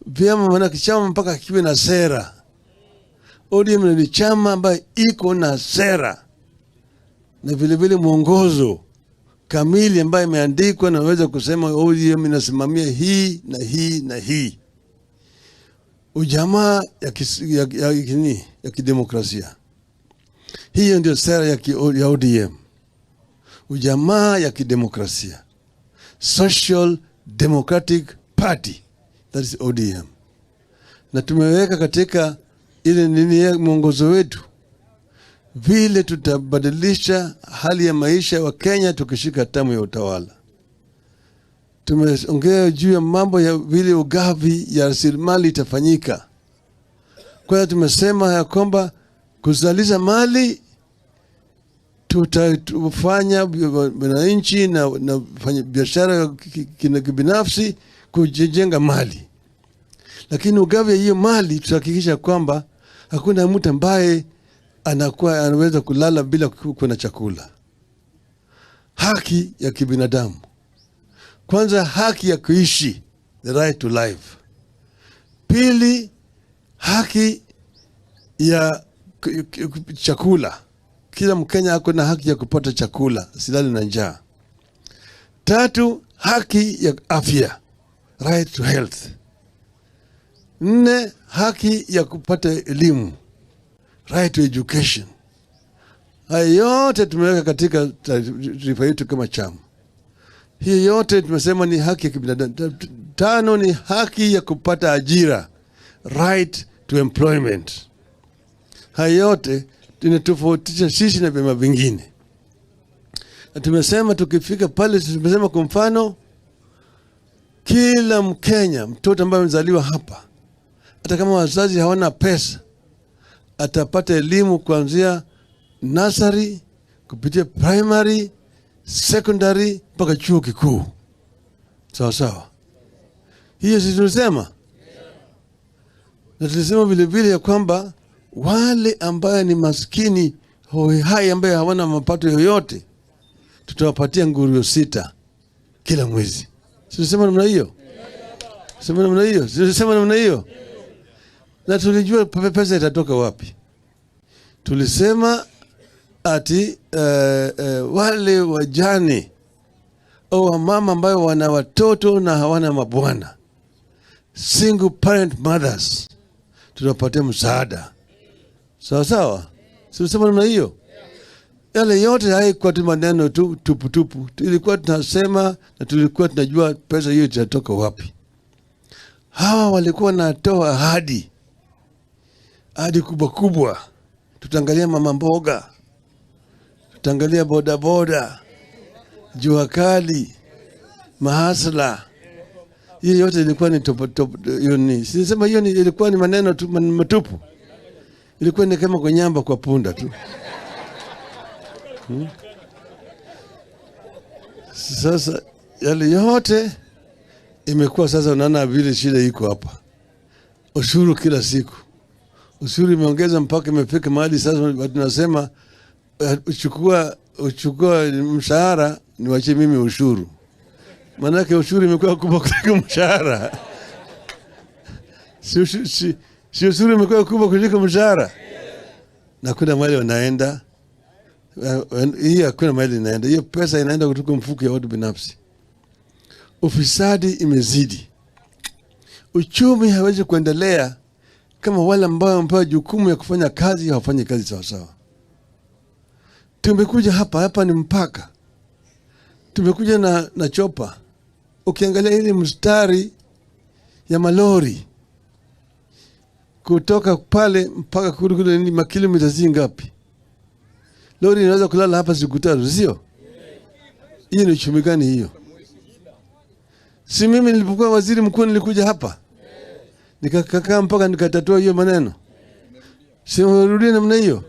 Vyama, maanake chama mpaka kiwe na sera. ODM ni chama ambayo iko na sera na vilevile mwongozo kamili ambayo imeandikwa na naweza kusema ODM inasimamia hii na hii na hii. Ujamaa ya kidemokrasia. Hiyo ndio sera ya ODM. Ujamaa ya kidemokrasia. Social Democratic Party, that is ODM. Na tumeweka katika ile nini ya mwongozo wetu vile tutabadilisha hali ya maisha wa Kenya tukishika hatamu ya utawala. Tumeongea juu ya mambo ya vile ugavi ya rasilimali itafanyika. Kwa hiyo tumesema ya kwamba kuzalisha mali tutafanya wananchi na fanya biashara kibinafsi kujenga mali, lakini ugavi ya hiyo mali tutahakikisha kwamba hakuna mtu ambaye anakuwa anaweza kulala bila kuwa na chakula. Haki ya kibinadamu, kwanza haki ya kuishi, the right to life. Pili, haki ya chakula. Kila Mkenya ako na haki ya kupata chakula, asilale na njaa. Tatu, haki ya afya, right to health. Nne, haki ya kupata elimu, right to education. Haya yote tumeweka katika taarifa yetu kama chama. Hiyo yote tumesema ni haki ya kibinadamu. Tano ni haki ya kupata ajira, right to employment. Haya yote inatofautisha sisi na vyama vingine, na tumesema tukifika pale, tumesema kwa mfano, kila Mkenya mtoto ambaye amezaliwa hapa, hata kama wazazi hawana pesa, atapata elimu kuanzia nursery kupitia primary, secondary mpaka chuo kikuu. Sawa sawa, hiyo si tulisema? Na tulisema vile vile ya kwamba wale ambaye ni maskini hoihai ambaye hawana mapato yoyote tutawapatia nguruwe 6 kila mwezi. Tulisema namna hiyo? Sema namna hiyo? Tulisema namna hiyo? Na tulijua pesa itatoka wapi. Tulisema ati wale wajane au wamama ambayo wana watoto na hawana mabwana, single parent mothers, tunapatia msaada. Sawa sawa? Tulisema namna hiyo? Yale yote haikuwa tu maneno tu tupu tupu. Tulikuwa tunasema na tulikuwa tunajua pesa hiyo itatoka wapi. Hawa walikuwa wanatoa ahadi, ahadi kubwa kubwa. Tutaangalia mama mboga, tutaangalia bodaboda, jua kali, mahasla. Hiyo yote ilikuwa ni topo, topo, hiyo ni. Sisema hiyo ni, ilikuwa ni maneno tu, matupu. Ilikuwa ni kama kunyamba kwa punda tu. Sasa yale yote imekuwa sasa, unaona vile shida iko hapa. Ushuru kila siku. Ushuru imeongeza mpaka imefika mahali sasa watu tunasema, uchukua mshahara niwachie mimi ushuru. Maanake ushuru imekuwa kubwa kuliko mshahara. Si ushuru imekuwa kubwa kuliko mshahara. Na kuna mahali wanaenda. Hii hakuna mahali inaenda. Hiyo pesa inaenda kutoka mfuko ya watu binafsi. Ufisadi imezidi. Uchumi hawezi kuendelea kama wale ambao wamepewa jukumu ya kufanya kazi hawafanyi kazi sawa sawa. Tumekuja hapa, hapa ni mpaka. Tumekuja na chopa. Ukiangalia ile mstari ya malori kutoka pale mpaka kule kule ni makilomita zingapi? Lori inaweza kulala hapa siku 3, sio? Hiyo ni uchumi gani hiyo? Si mimi nilipokuwa waziri mkuu nilikuja hapa nikakaa mpaka nikatatua hiyo maneno. Si urudie namna hiyo?